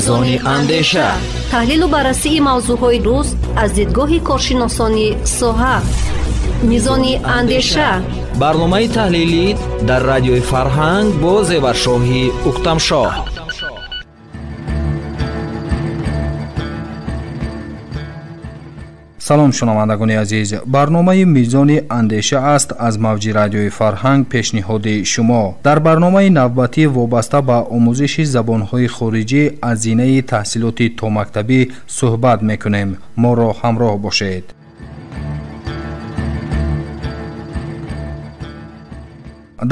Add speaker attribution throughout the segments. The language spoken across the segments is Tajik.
Speaker 1: Мизони андеша,
Speaker 2: таҳлилу баррасии мавзӯъҳои рӯз аз дидгоҳи коршиносони соҳа. Мизони андеша,
Speaker 1: барномаи таҳлилӣ дар радиои Фарҳанг бо Зеваршоҳи Уктамшоҳ.
Speaker 3: Салом, шунавандагони азиз. Барномаи Мизони андеша аст аз мавҷи радиои Фарҳанг пешниҳоди шумо. Дар барномаи навбатӣ вобаста ба омӯзиши забонҳои хориҷӣ аз зинаи таҳсилоти томактабӣ суҳбат мекунем. Моро ҳамроҳ бошед.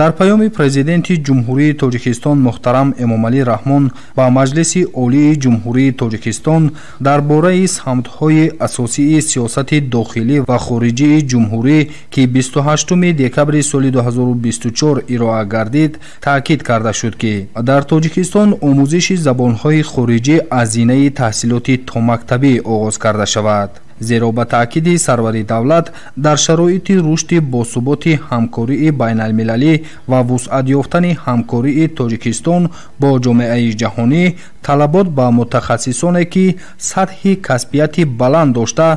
Speaker 3: Дар паёми Президенти Ҷумҳурии Тоҷикистон муҳтарам Эмомалӣ Раҳмон ба Маҷлиси Олии Ҷумҳурии Тоҷикистон дар бораи самтҳои асосии сиёсати дохилӣ ва хориҷии ҷумҳурӣ, ки 28 декабри соли 2024 ироа гардид, таъкид карда шуд, ки дар Тоҷикистон омӯзиши забонҳои хориҷӣ аз зинаи таҳсилоти томактабӣ оғоз карда шавад. Зеро ба таъкиди сарвари давлат, дар шароити рушди босуботи ҳамкории байналмилалӣ ва вусъат ёфтани ҳамкории Тоҷикистон бо ҷомеаи ҷаҳонӣ, талабот ба мутахассисоне, ки сатҳи касбияти баланд дошта,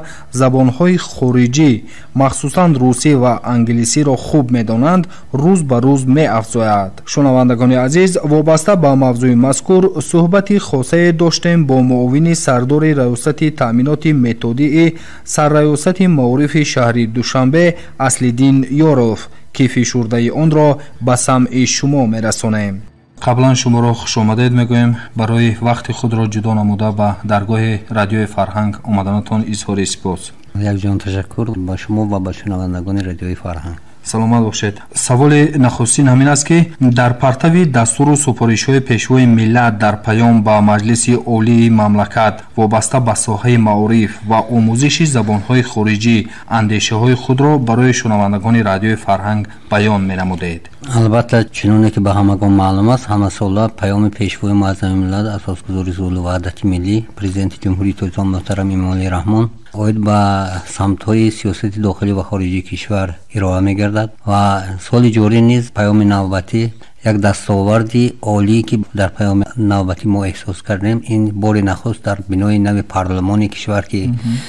Speaker 3: забонҳои хориҷӣ, махсусан русӣ ва англисиро хуб медонанд, рӯз ба рӯз меафзояд. Шунавандагони азиз, вобаста ба мавзӯи мазкур суҳбати хосае доштем бо муовини сардори раёсати таъминоти методии сарраёсати маорифи шаҳри Душанбе Аслиддин Ёров, ки фишурдаи онро ба самъи шумо мерасонем. Қаблан шуморо хушомадед мегӯем. Барои вақти худро ҷудо намуда ба даргоҳи радиои Фарҳанг омаданатон изҳори сипос.
Speaker 4: Якҷон ташаккур ба шумо ва ба шунавандагони радиои Фарҳанг.
Speaker 3: Саломат бошед. Саволи нахустин ҳамин аст, ки дар партави дастуру супоришҳои Пешвои миллат дар паём ба Маҷлиси Олии мамлакат вобаста ба соҳаи маориф ва омӯзиши забонҳои хориҷӣ андешаҳои худро барои шунавандагони радиои Фарҳанг баён менамудед.
Speaker 4: Албатта, чуноне ки ба ҳамагон маълум аст, ҳамасола паёми Пешвои муаззами миллат, асосгузори сулҳу ваҳдати миллӣ, Президенти Ҷумҳурии Тоҷикистон муҳтарам Эмомалӣ Раҳмон оид ба самтҳои сиёсати дохилӣ ва хориҷии кишвар ироа мегардад ва соли ҷорӣ низ паёми навбатӣ як дастоварди олӣ, ки дар паёми навбатӣ мо эҳсос кардем, ин бори нахуст дар бинои нави парлумони кишвар, ки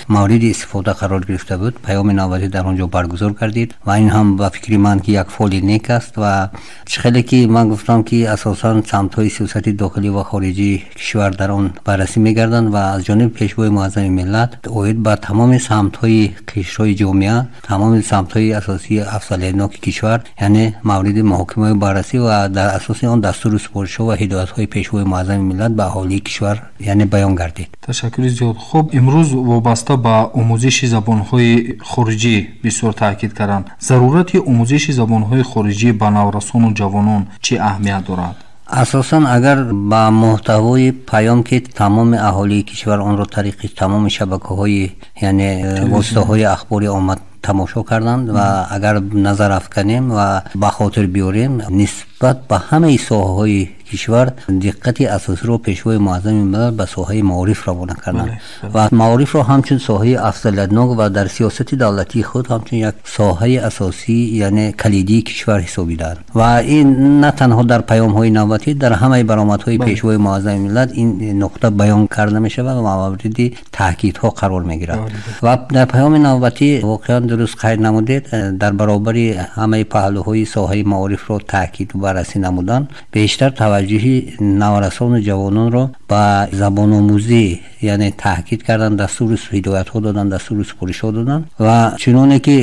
Speaker 4: мавриди истифода қарор гирифта буд, паёми навбатӣ дар он ҷо баргузор гардид ва ин ҳам ба фикри ман ки як фоли нек аст. Ва чӣ хеле ки ман гуфтам, ки асосан самтҳои сиёсати дохилӣ ва хориҷии кишвар дар он баррасӣ мегарданд ва аз ҷониби Пешвои муаззами миллат оид ба тамоми самтҳои қишрҳои ҷомеа, тамоми самтҳои асосии афзалиятноки кишвар, яъне мавриди муҳокимаи баррасӣ ва дар асоси он дастуру супоришҳо ва ҳидоятҳои Пешвои муаззами миллат ба аҳолии кишвар яъне баён гардид.
Speaker 3: Ташаккури зиёд. Хуб, имрӯз вобаста ба омӯзиши забонҳои хориҷӣ бисёр таъкид карданд. Зарурати омӯзиши забонҳои хориҷӣ ба наврасону ҷавонон чӣ аҳамият дорад?
Speaker 4: Асосан агар ба муҳтавои паём, ки тамоми аҳолии кишвар онро тариқи тамоми шабакаҳои, яъне воситаҳои ахбори омма тамошо карданд ва агар назар афканем ва ба хотир биёрем, нисбат ба ҳамаи соҳаҳои кишвар диққати асосиро Пешвои муаззами миллат ба соҳаи маориф равона карданд ва маорифро ҳамчун соҳаи афзалиятнок ва дар сиёсати давлатии худ ҳамчун як соҳаи асосӣ, яъне калидии кишвар ҳисобиданд. Ва ин на танҳо дар паёмҳои навбатӣ, дар ҳамаи баромадҳои Пешвои муаззами миллат ин нуқта баён карда мешавад ва мавриди таъкидҳо қарор мегирад. Ва дар паёми навбатӣ воқеан дуруст қайд намудед, дар баробари ҳамаи паҳлӯҳои соҳаи маорифро таъкиду баррасӣ намудан, бештар таваҷҷӯҳи наврасону ҷавононро ба забономӯзӣ, яъне таъкид кардан, дастуру ҳидоятҳо додан, дастуру супоришҳо додан. Ва чуноне ки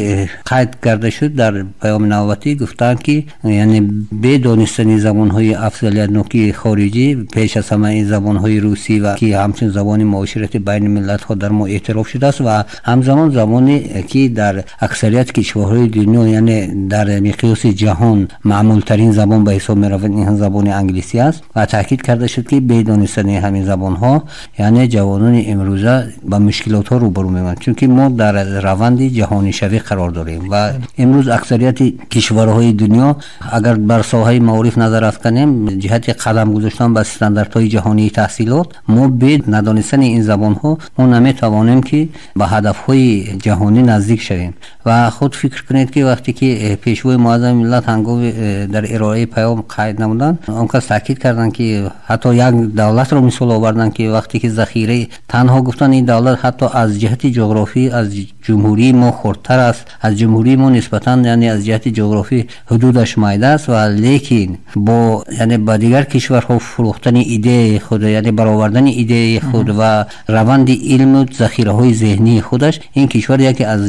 Speaker 4: қайд карда шуд дар паёми навбатӣ, гуфтанд, ки яъне бе донистани забонҳои афзалиятнокии хориҷӣ, пеш аз ҳама ин забонҳои русӣ ва ки ҳамчун забони муоширати байни миллатҳо дар мо эътироф шудааст ва ҳамзамон забоне ки дар аксарияти кишварҳои дунё, яъне дар миқёси ҷаҳон маъмултарин забон ба ҳисоб меравад, ин забони англисӣ аст. Ва таъкид карда шуд, ки бе донистани ҳамин забонҳо, яъне ҷавонон Ҷавонони имрӯза ба мушкилотҳо рӯбарӯ мемонанд, чунки мо дар раванди ҷаҳонишавӣ қарор дорем ва имрӯз аксарияти кишварҳои дунё, агар бар соҳаи маориф назар афканем, ҷиҳати қадам гузоштан ба стандартҳои ҷаҳонии таҳсилот, мо бе надонистани ин забонҳо мо наметавонем ки ба ҳадафҳои ҷаҳонӣ наздик шавем. Ва худ фикр кунед, ки вақте ки Пешвои Муаззами Миллат ҳангоми дар ироаи паём қайд намуданд, он кас таъкид карданд, ки ҳатто як давлатро мисол оварданд, ки вақте ки захираи танҳо гуфтанд, ин давлат ҳатто аз ҷиҳати ҷуғрофӣ аз ҷумҳурии мо хурдтар аст, аз ҷумҳурии мо нисбатан, яъне аз ҷиҳати ҷуғрофӣ ҳудудаш майда аст, ва лекин бо, яъне ба дигар кишварҳо фурӯхтани идеяи худ, яъне баровардани идеяи худ ва раванди илму захираҳои зеҳнии худаш, ин кишвар яке аз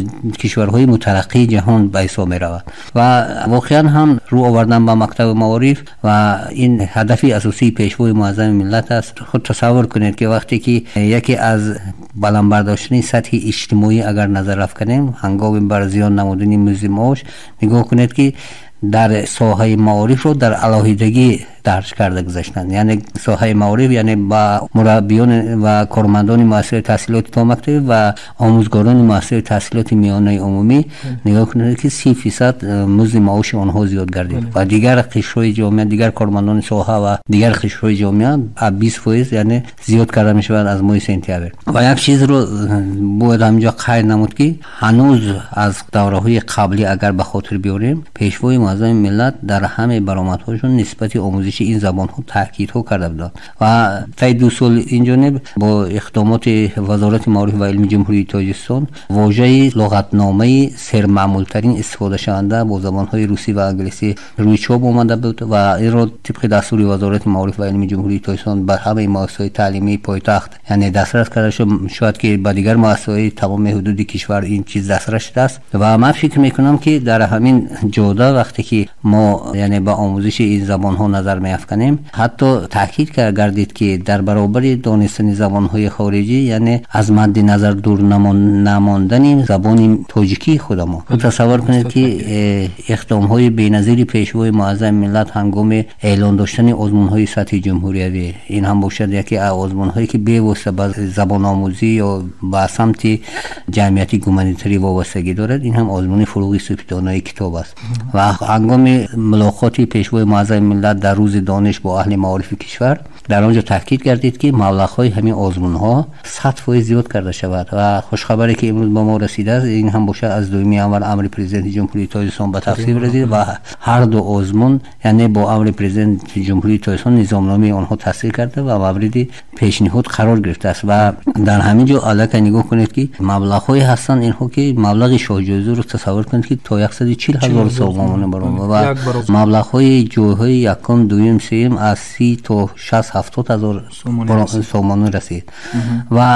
Speaker 4: кишварҳои мутараққии ҷаҳон ба ҳисоб меравад. Ва воқеан ҳам рӯ овардан ба мактаби маориф ва ин ҳадафи асосии Пешвои Муаззами Миллат аст. Худ тасаввур кунед, ки вақте ки яке аз баланд бардоштани сатҳи иҷтимоӣ агар назар афканем, ҳангоми бар зиёд намудани музди маош, нигоҳ кунед, ки дар соҳаи маорифро дар алоҳидагӣ дарҷ карда гузаштанд, яъне соҳаи маориф, яъне ба мураббиён ва кормандони муассисаи таҳсилоти томактабӣ ва омӯзгорони муассисаи таҳсилоти миёнаи умумӣ, нигоҳ кунед, ки 30% музди маоши онҳо зиёд гардид ва дигар қишрҳои ҷомеа, дигар кормандони соҳа ва дигар қишрҳои ҷомеа 20%, яъне зиёд карда мешавад аз моҳи сентябр. Ва як чизро бояд ҳаминҷо қайд намуд, ки ҳанӯз аз давраҳои қаблӣ агар ба хотир биёрем, Пешвои Муаззами Миллат дар ҳамаи баромадҳошон нисбати омӯзиши ин забонҳо таъкидҳо карда буданд. Ва таи 2 сол инҷониб бо иқдомоти Вазорати маориф ва илми Ҷумҳурии Тоҷикистон вожаи луғатномаи сермаъмултарин истифодашаванда бо забонҳои русӣ ва англисӣ рӯи чоп омада буд ва инро тибқи дастури Вазорати маориф ва илми Ҷумҳурии Тоҷикистон ба ҳамаи муассисаҳои таълимии пойтахт, яъне дастрас карда шуд. Шояд ки ба дигар муассисаҳои тамоми ҳудуди кишвар ин чиз дастрас шудааст. Ва ман фикр мекунам, ки дар ҳамин ҷода вақте ки мо, яъне ба омӯзиши ин забонҳо назар меафканем, ҳатто таъкид гардид, ки дар баробари донистани забонҳои хориҷӣ, яъне аз мадди назар дур намондани забони тоҷикии худамон. Тасаввур кунед, ки иқдомҳои беназири Пешвои Муаззами Миллат ҳангоми эълон доштани озмунҳои сатҳи ҷумҳуриявӣ, ин ҳам бошад яке аз озмунҳое, ки бевосита ба забономӯзӣ ё ба самти ҷамъияти гуманитарӣ вобастагӣ дорад, ин ҳам озмуни «Фурӯғи субҳи китоб» аст. Ва ҳангоми мулоқоти Пешвои Муаззами Миллат дар Рӯзи дониш бо аҳли маорифи кишвар, дар он ҷо таъкид гардид, ки маблағҳои ҳамин озмунҳо 100% зиёд карда шавад. Ва хушхабаре, ки имрӯз ба мо расидааст, ин ҳам бошад аз 2 январ амри Президенти Ҷумҳурии Тоҷикистон ба тасвиб расид ва ҳар ду озмун, яъне бо амри Президенти Ҷумҳурии Тоҷикистон низомномаи онҳо тасдиқ карда ва мавриди пешниҳод қарор гирифтааст. Ва дар ҳамин ҷо аллакай нигоҳ кунед, ки маблағҳое ҳастанд инҳо, ки маблағи шоҳҷоизаро тасаввур кунед, ки то 140 000 сомонӣ баромад ва маблағҳои ҷойҳои якум, дуюм, сеюм аз 30 то 60-70 ҳазор сомонӣ расид. Ва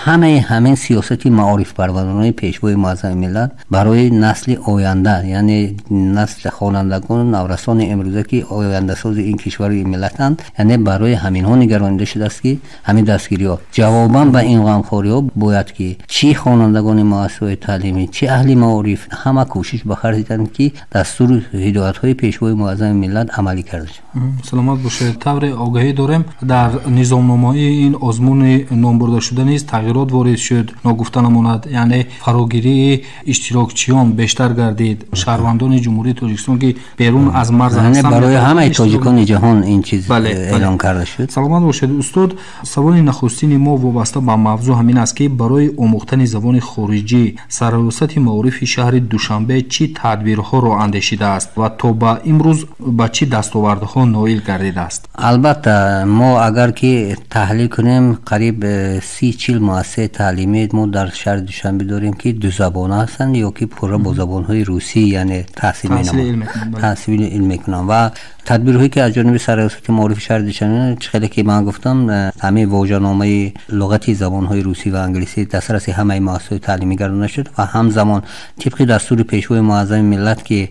Speaker 4: ҳамаи ҳамин сиёсати маорифпарваронаи Пешвои Муаззами Миллат барои насли оянда, яъне насли хонандагону наврасони имрӯза, ки ояндасози ин кишвару ин миллатанд, яъне барои ҳаминҳо нигаронида шудааст, ки ҳамин дастгириҳо. Ҷавобан ба ин ғамхориҳо бояд, ки чӣ хонандагони муассисаҳои таълимӣ, чӣ аҳли маориф ҳама кӯшиш ба харҷ диҳанд, ки дастуру ҳидоятҳои Пешвои Муаззами Миллат амалӣ карда шавад.
Speaker 3: Саломат бошед. Тавре огаҳӣ дорем, дар низомномаи ин озмуни номбурдашуда низ тағйирот ворид шуд. Ногуфта намонад, яъне фарогирии иштирокчиён бештар гардид, шаҳрвандони Ҷумҳурии Тоҷикистон, ки берун аз марз
Speaker 4: ҳастанд, барои ҳамаи тоҷикони ҷаҳон ин чиз эълон карда шуд.
Speaker 3: Саломат бошед, устод. Саволи нахустини мо вобаста ба мавзӯъ ҳамин аст, ки барои омӯхтани забони хориҷӣ Сарраёсати маорифи шаҳри Душанбе чӣ тадбирҳоро андешидааст ва то ба имрӯз ба чӣ дастовардҳо ноил гардидааст?
Speaker 4: Албатта, мо агар ки таҳлил кунем, қариб 30-40 муассисаи таълимӣ мо дар шаҳри Душанбе дорем, ки дузабона ҳастанд ё ки пурра бо забонҳои русӣ, яъне таҳсил менамоянд, таҳсили илм мекунанд. Ва тадбирҳое, ки аз ҷониби Сарраёсати маорифи шаҳри Душанбе, чӣ хеле ки ман гуфтам, ҳамин вожаномаи луғати забонҳои русӣ ва англисӣ дастраси ҳамаи муассисаҳои таълимӣ гардонида шуд ва ҳамзамон тибқи дастури Пешвои Муаззами Миллат, ки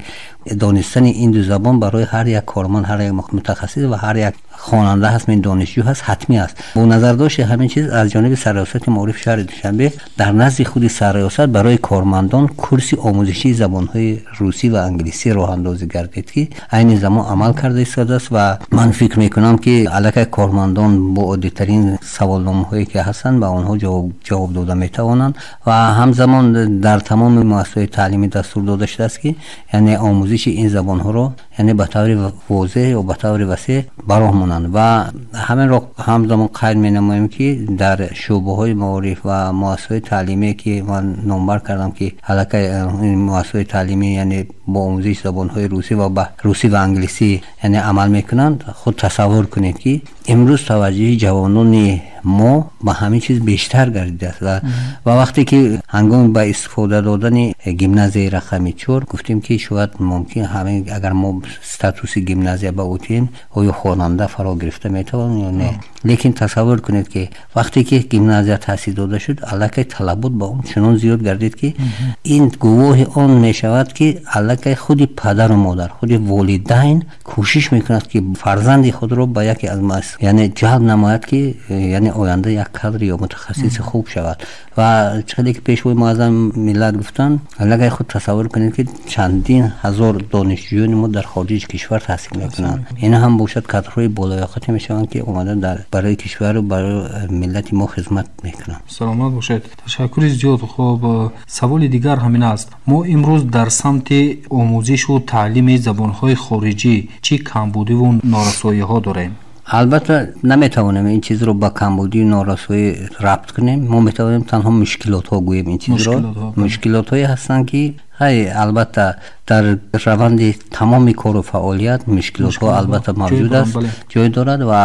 Speaker 4: донистани ин ду забон барои ҳар як корманд, ҳар як мутахассис ва ҳар як хонанда ҳаст, мен донишҷӯ ҳаст, ҳатмӣ аст. Бо назардошти ҳамин чиз аз ҷониби Сарраёсати маорифи шаҳри Душанбе дар назди худи сарраёсат барои кормандон курси омӯзишии забонҳои русӣ ва англисӣ роҳандозӣ гардид, ки айни замон амал карда истодааст ва ман фикр мекунам, ки аллакай кормандон бо оддитарин саволномаҳое ки ҳастанд, ба онҳо ҷавоб дода метавонанд ва ҳамзамон дар тамоми муассисаҳои таълимӣ дастур дода шудааст, ки яъне омӯзиши ин забонҳоро яъне ба таври возеҳ ё ба таври васеъ ба роҳ монанд. Ва ҳаминро ҳамзамон қайд менамоем, ки дар шӯъбаҳои маориф ва муассисаҳои таълимие, ки ман номбар кардам, ки аллакай ин муассисаҳои таълимӣ яъне бо омӯзиши забонҳои русӣ ва ба русӣ ва англисӣ яъне амал мекунанд, худ тасаввур кунед, ки имрӯз таваҷҷӯҳи ҷавонони мо ба ҳамин чиз бештар гардидааст. Ва вақте ки ҳангоми ба истифода додани гимназияи рақами 4 гуфтем, ки шояд мумкин ҳамин агар мо статуси гимназия ба ӯ диҳем, оё хонанда фаро гирифта метавонад ё не. Лекин тасаввур кунед, ки вақте ки гимназия таъсис дода шуд, аллакай талабот ба он чунон зиёд гардид, ки ин гувоҳи он мешавад, ки аллакай худи падару модар, худи волидайн кӯшиш мекунад, ки фарзанди худро ба яке аз яъне ҷалб намояд, ки яъне оянда як кадр ё мутахассиси хуб шавад. Ва чӣ ки пешвои муаззами миллат гуфтанд, аллакай худ тасаввур кунед, ки чандин ҳазор донишҷӯёни мо дар хориҷи кишвар таҳсил мекунанд. Ин ҳам бошад кадрҳои болояқате мешаванд, ки омада барои кишвару барои миллати мо хизмат мекунанд.
Speaker 3: Саломат бошед, ташаккури зиёд. Хуб, саволи дигар ҳамин аст: мо имрӯз дар самти омӯзишу таълими забонҳои хориҷӣ чӣ камбудиву норасоиҳо дорем?
Speaker 4: Албатта, наметавонем ин чизро ба камбудию норасоӣ рабт кунем. Мо метавонем танҳо мушкилотҳо гӯем ин чизро. Мушкилотҳое ҳастанд, ки ҳай, албатта, дар раванди тамоми кору фаъолият мушкилотҳо албатта мавҷуд аст, ҷой дорад. Ва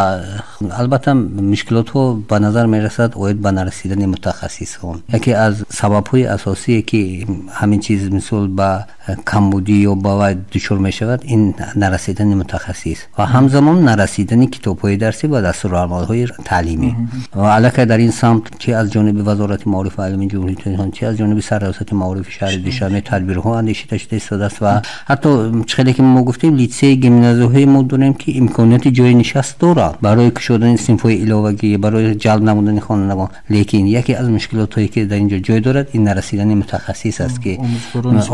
Speaker 4: албатта мушкилотҳо ба назар мерасад оид ба нарасидани мутахассисон. Яке аз сабабҳои асосие, ки ҳамин чиз мисол ба камбудӣ ё ба вай дучор мешавад, ин нарасидани мутахассис ва ҳамзамон нарасидани китобҳои дарсӣ ва дастурамалҳои таълимӣ. Ва аллакай дар ин самт чи аз ҷониби Вазорати маориф ва илми Ҷумҳурии Тоҷикистон, чи аз ҷониби Сарраёсати маорифи шаҳри Душанбе тадбирҳо андешида шуда истодааст. Ва ҳатто чӣ ки мо гуфтем, литсей, гимназияҳои мо дорем, ки имконияти ҷои нишаст доранд барои кушодани синфҳои иловагӣ, барои ҷалб намудани хонандагон. Лекин яке аз мушкилотҳое, ки дар ин ҷо ҷой дорад, ин нарасидани мутахассис аст, ки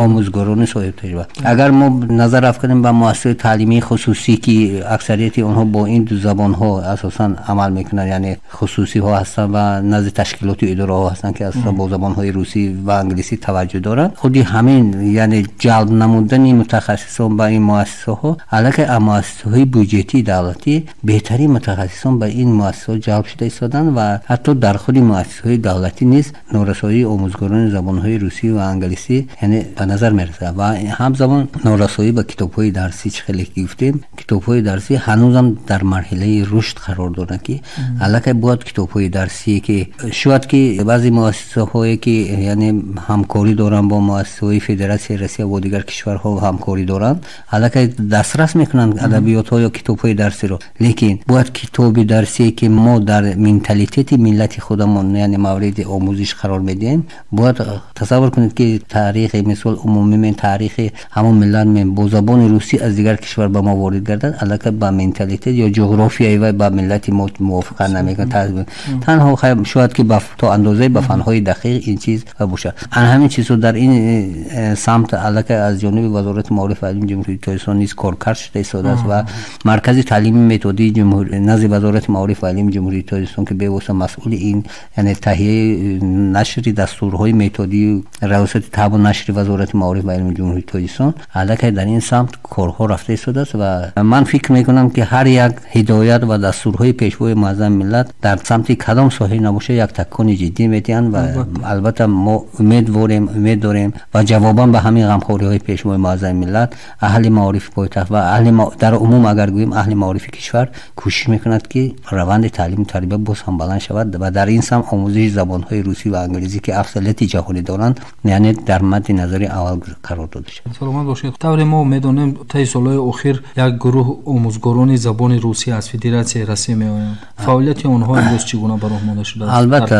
Speaker 4: омӯзгорони соҳибтаҷриба. Агар мо назар афканем ба муассисаҳои таълимии хусусӣ, ки аксарияти онҳо бо ин ду забонҳо асосан амал мекунанд, яъне хусусиҳо ҳастанд ва назди ташкилоту идораҳо ҳастанд, ки асосан бо забонҳои русӣ ва англисӣ таваҷҷӯҳ доранд, худи ҳамин яъне ҷалб намудани мутахассисон ба ин муассисаҳо, аллакай аз муассисаҳои буҷетии давлатӣ беҳтарин мутахассисон ба ин муассисаҳо ҷалб шуда истоданд. Ва ҳатто дар худи муассисаҳои давлатӣ низ норасоии омӯзгорони забонҳои русӣ ва англисӣ яъне ба назар мерасад. Ва ҳамзамон норасоӣ ба китобҳои дарсӣ. Чӣ хеле ки гуфтем, китобҳои дарсӣ ҳанӯзам дар марҳилаи рушд қарор доранд, ки аллакай бояд китобҳои дарсие, ки шояд ки баъзе муассисаҳое, ки яъне ҳамкорӣ доранд бо муассисаҳои Федератсияи Россия, бо дигар кишварҳо ҳамкорӣ доранд, аллакай дастрас мекунанд адабиётҳо ё китобҳои дарсиро. Лекин бояд китоби дарсие, ки мо дар менталитети миллати худамон яъне мавриди омӯзиш қарор медиҳем, бояд тасаввур кунед, ки таърихи мисол умумӣ, таърихи ҳамон миллат бо забони русӣ аз дигар кишвар ба мо ворид гардад, аллакай ба менталитет ё ҷуғрофияи вай ба миллати мо мувофиқат намекунад. Танҳо шояд ки то андозае ба фанҳои дақиқ ин чиз бошад. Ан ҳамин чизҳо дар ин самт аллакай аз ҷониби Вазорати маориф ва илми Ҷумҳурии Тоҷикистон низ коркард шуда истодааст ва Маркази таълими методии назди Вазорати маориф ва илми Ҷумҳурии Тоҷикистон, ки бевосита масъули ин яъне таҳияи нашри дастурҳои методии Раёсати табу нашри Вазорати маориф ва илми Ҷумҳурии Тоҷикистон, аллакай дар ин самт корҳо рафта истодааст. Ва ман фикр мекунам, ки ҳар як ҳидоят ва дастурҳои пешвои муаззами миллат дар самти кадом соҳа набошад, як такони ҷиддӣ медиҳанд. Ва албатта мо умедворем, умед дорем ва ҷавобан ба ҳамин ғамхориҳои пешвои муаззами миллат аҳли маорифи пойтахт ва аҳли дар умум агар гӯем аҳли маорифи кишвар кӯшиш мекунад, ки раванди таълиму тарбия боз ҳам баланд шавад ва дар ин самт омӯзиши забонҳои русӣ ва англизӣ, ки афзалияти ҷаҳонӣ доранд, яъне дар мадди назари аввал қарор дода шавад.
Speaker 3: Саломат бошед. Тавре мо медонем, таи солҳои охир як гурӯҳ омӯзгорони забони русӣ аз Федератсияи Россия меоянд. Фаъолияти онҳо имрӯз чӣ гуна ба роҳ монда шудааст?
Speaker 4: Албатта,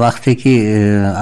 Speaker 4: вақте ки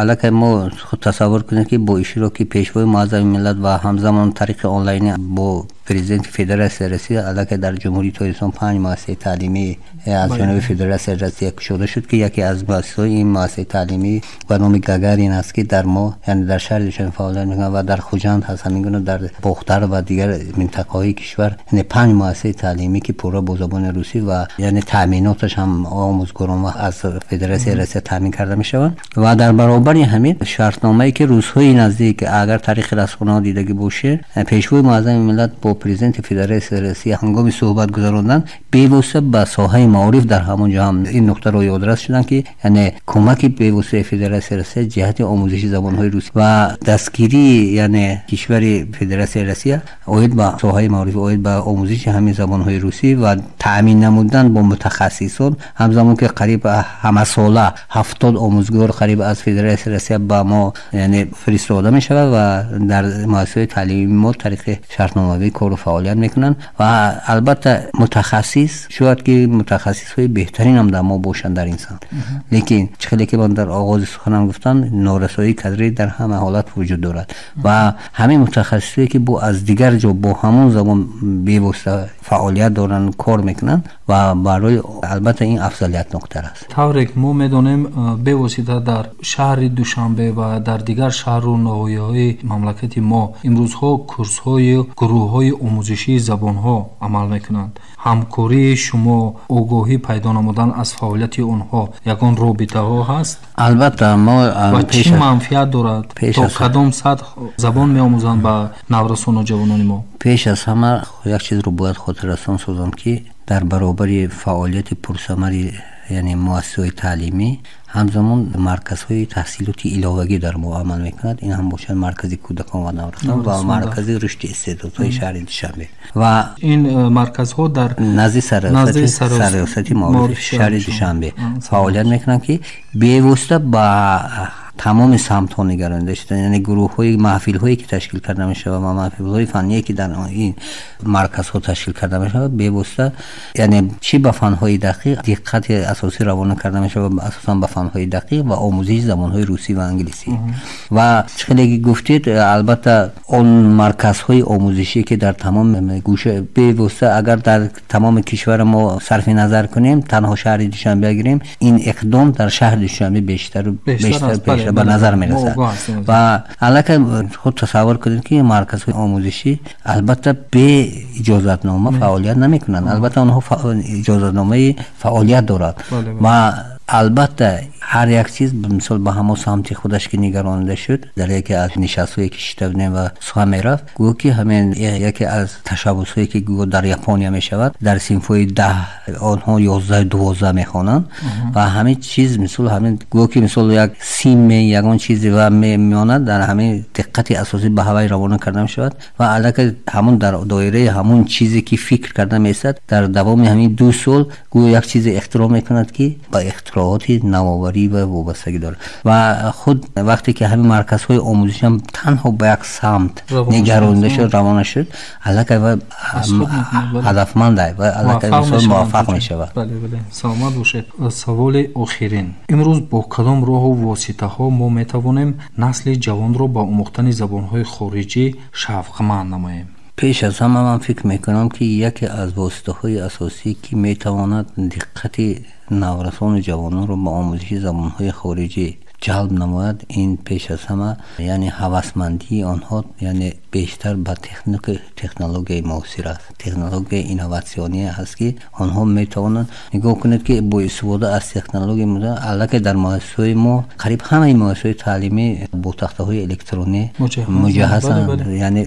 Speaker 4: аллакай мо худ тасаввур кунем, ки бо иштироки Пешвои Муаззами миллат ва ҳамзамон тариқи онлайнӣ бо Президенти Федератсияи Россия, аллакай дар Ҷумҳурии Тоҷикистон 5 муассисаи таълимӣ аз ҷониби Федератсияи Россия кушода шуд, ки яке аз муассисаҳои ин муассисаи таълимӣ ба номи Гагарин аст, ки дар мо, яъне дар шаҳри Душанбе фаъолият мекунад ва дар Хуҷанд ҳаст, ҳамин гуна дар Бохтар ва дигар минтақаҳои кишвар, яъне 5 муассисаи таълимӣ, ки пурра бо забони русӣ ва яъне таъминоташ ҳам омӯзгорон аз Федератсияи Россия таъмин карда мешаванд. Ва дар баробари ҳамин шартномае, ки рӯзҳои наздик, агар тариқи расонаҳо дидагӣ бошед, Пешвои Муаззами миллат бо Президенти Федератсияи Россия ҳангоми суҳбат гузарондан бевосита ба соҳаи маориф дар ҳамон ҷо ҳам ин нуқтаро ёдрас шуданд, ки яъне кӯмаки бевоситаи Федератсияи Россия ҷиҳати омӯзиши забонҳои русӣ ва дастгирии яъне кишвари Федератсияи Россия оид ба соҳаи маориф, оид ба омӯзиши ҳамин забонҳои русӣ ва таъмин намудан бо мутахассисон, ҳамзамон ки қариб ҳамасола 70 омӯзгор қариб аз Федератсияи Россия ба мо яъне фиристода мешавад ва дар муассисаҳои таълимии мо тариқи шартномавӣ кору фаъолият мекунанд. Ва албатта мутахассис шояд ки мутахассисҳои беҳтарин ҳам дар мо бошанд дар ин самт, лекин чӣ хеле ки ман дар оғози суханам гуфтам, норасоии кадрӣ дар ҳама ҳолат вуҷуд дорад ва ҳамин мутахассисое ки бо аз дигар ҷо бо ҳамон забон бевосита фаъолият доранд, кор мекунанд ва барои албатта ин афзалиятноктар аст.
Speaker 3: Тавре ки мо медонем, бевосита дар шаҳри Душанбе ва дар дигар шаҳру ноҳияҳои мамлакати мо имрӯзҳо курсҳои гурӯҳҳои омӯзишии забонҳо амал мекунанд. Ҳамкории шумо, огоҳӣ пайдо намудан аз фаъолияти онҳо, ягон робитаҳо ҳаст?
Speaker 4: Албатта, мо
Speaker 3: ва чӣ манфиат дорад? То кадом сатҳ забон меомӯзанд ба наврасону ҷавонони мо?
Speaker 4: Пеш аз ҳама як чизро бояд хотиррасон созам, ки дар баробари фаъолияти пурсамари яъне муассисаҳои таълимӣ ҳамзамон марказҳои таҳсилоти иловагӣ дар мо амал мекунад. Ин ҳам бошад маркази кӯдакон ва наврасон ва маркази рушди истеъдодҳои шаҳри Душанбе. Ва
Speaker 3: ин марказҳо дар
Speaker 4: назди Сарраёсати маорифи шаҳри Душанбе фаъолият мекунанд, ки бевосита ба тамоми самтҳо нигаронида шуданд, яъне гурӯҳҳои маҳфилҳое ки ташкил карда мешавад ва маҳфилҳои фанние ки дар ин марказҳо ташкил карда мешавад, бевосита яъне чӣ ба фанҳои дақиқ диққати асосӣ равона карда мешавад, асосан ба фанҳои дақиқ ва омӯзиши забонҳои русӣ ва англисӣ. Ва чӣ хеле ки гуфтед, албатта он марказҳои омӯзишӣ ки дар тамоми гӯша бевосита агар дар тамоми кишвари мо сарфи назар кунем, танҳо шаҳри Душанбе гирем, ин иқдом дар шаҳри Душанбе бештар бештар ба назар мерасад. Ва аллакай худ тасаввур кунед, ки марказҳои омӯзишӣ албатта бе иҷозатнома фаъолият намекунанд. Албатта онҳо иҷозатномаи фаъолият дорад ва албатта ҳар як чиз мисол ба ҳамон самти худаш ки нигаронида шуд. Дар яке аз нишастҳое ки шита будем ва сухан мерафт, гӯё ки ҳамин яке аз ташаббусҳое ки гӯё дар Япония мешавад, дар синфҳои 10 онҳо 11 12 мехонанд ва ҳамин чиз мисол ҳамин гӯё ки мисол як сим ягон чизе ва мемонад, дар ҳамин диққати асосӣ ба ҳавай равона карда мешавад ва аллакай ҳамон дар доираи ҳамон чизе ки фикр карда меистад, дар давоми ҳамин 2 сол гӯё як чизе ихтироъ мекунад, ки ба ихтироъоти навоварӣ ва вобастагӣ дорад. Ва худ вақте ки ҳамин марказҳои омӯзишӣ ҳам танҳо ба як самт нигаронида шуд, равона шуд, аллакай ва ҳадафманд ва аллакай муваффақ мешавад.
Speaker 3: Бале, бале, саломат бошед. Саволи охирин: имрӯз бо кадом роҳу воситаҳо мо метавонем насли ҷавонро ба омӯхтани забонҳои хориҷӣ шавқманд намоем?
Speaker 4: Пеш аз ҳама ман фикр мекунам, ки яке аз воситаҳои асосӣ, ки метавонад диққати наврасону ҷавононро ба омӯзиши забонҳои хориҷӣ ҷалб намояд, ин пеш аз ҳама яъне ҳавасмандии онҳо яъне бештар ба технологияи муосир аст, технологияи инноватсионӣ аст, ки онҳо метавонанд нигоҳ кунед, ки бо истифода аз технологияи аллакай дар муассисаҳои мо қариб ҳамаи муассисаҳои таълимӣ бо тахтаҳои электронӣ муҷаҳҳазанд, яъне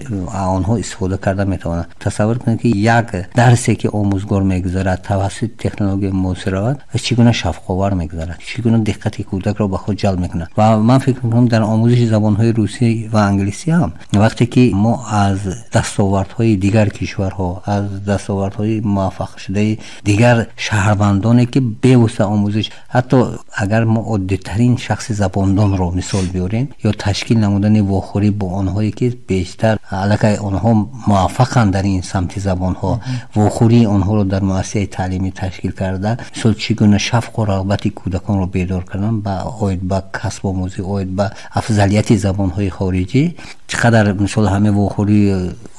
Speaker 4: онҳо истифода карда метавонанд. Тасаввур кунед, ки як дарсе ки омӯзгор мегузарад тавассути технологияи муосир равад, чӣ гуна шавқовар мегузарад, чӣ гуна диққати кӯдакро ба худ ҷалб мекунад. Ва ман фикр мекунам дар омӯзиши забонҳои русӣ ва англисӣ ҳам вақте ки мо аз дастовардҳои дигар кишварҳо, аз дастовардҳои муваффақшудаи дигар шаҳрвандоне ки бевосита омӯзиш, ҳатто агар мо оддитарин шахси забондонро мисол биёрем ё ташкил намудани вохӯрӣ бо онҳое ки бештар аллакай онҳо муваффақанд дар ин самти забонҳо, вохӯрии онҳоро дар муассисаи таълимӣ ташкил карда, мисол чӣ гуна шавқу рағбати кӯдаконро бедор кардан ба оид ба касбомӯзӣ, оид ба афзалияти забонҳои хориҷӣ, чӣ қадар мисол ҳамаи вохӯрии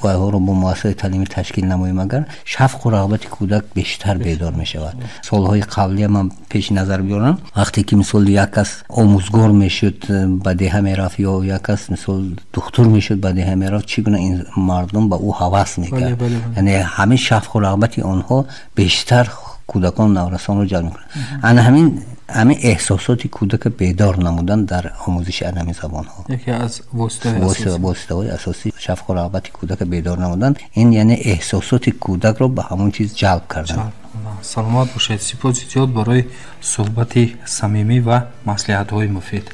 Speaker 4: вайҳоро бо муассисаи таълимӣ ташкил намоем, агар шавқу рағбати кӯдак бештар бедор мешавад. Солҳои қаблия ман пеши назар биёрам, вақте ки мисол як кас омӯзгор мешуд ба деҳа мерафт ё як кас мисол духтур мешуд ба деҳа мерафт, чӣ гуна ин мардум ба ӯ ҳавас мекард. Яъне ҳамин шавқу рағбати онҳо бештар кӯдакон наврасонро ҷалб мекунад. Ана ҳамин эҳсосоти кӯдака бедор намудан дар омӯзиши анами забонҳо
Speaker 3: яке аз воситаҳои
Speaker 4: асосӣ шавқу рағбати кӯдака бедор намудан, ин яъне эҳсосоти кӯдакро ба ҳамон чиз ҷалб кардан.
Speaker 3: Саломат бошед. Сипоси зиёд барои суҳбати самимӣ ва маслиҳатҳои муфид.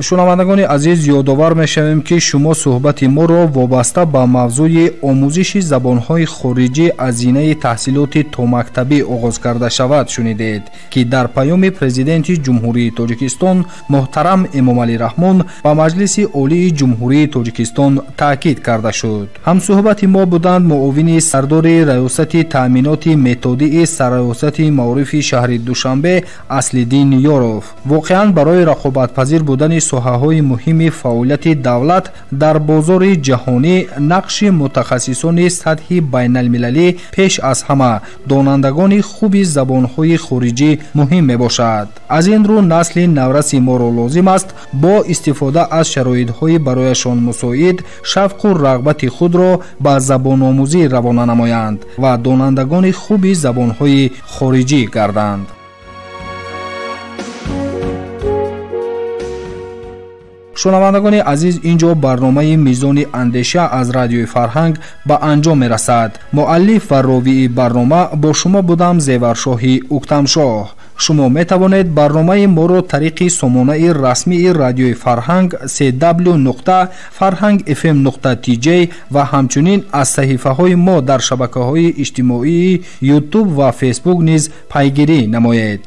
Speaker 3: Шунавандагони азиз, ёдовар мешавем, ки шумо суҳбати моро вобаста ба мавзӯи омӯзиши забонҳои хориҷӣ аз зинаи таҳсилоти томактабӣ оғоз карда шавад шунидед, ки дар паёми Президенти Ҷумҳурии Тоҷикистон муҳтарам Эмомалӣ Раҳмон ба Маҷлиси Олии Ҷумҳурии Тоҷикистон таъкид карда шуд. Ҳамсуҳбати мо буданд муовини сардори Раёсати таъминоти методии Сарраёсати маорифи шаҳри Душанбе Аслиддин Ёров. Воқеан барои рақобатпазир будани соҳаҳои муҳими фаъолияти давлат дар бозори ҷаҳонӣ нақши мутахассисони сатҳи байналмилалӣ пеш аз ҳама донандагони хуби забонҳои хориҷӣ муҳим мебошад. Аз ин рӯ насли навраси моро лозим аст бо истифода аз шароитҳои барояшон мусоид шавқу рағбати худро ба забономӯзӣ равона намоянд ва донандагони хуби забонҳои хориҷӣ гарданд. Шунавандагони азиз, ин ҷо барномаи Мизони андеша аз Радиои Фарҳанг ба анҷом мерасад. Муаллиф ва ровии барнома бо шумо будам Зеваршоҳи Уктамшоҳ. Шумо метавонед барномаи моро тариқи сомонаи расмии Радиои Фарҳанг cw.farhangfm.tj ва ҳамчунин аз саҳифаҳои мо дар шабакаҳои иҷтимоии YouTube ва Facebook низ пайгирӣ намоед.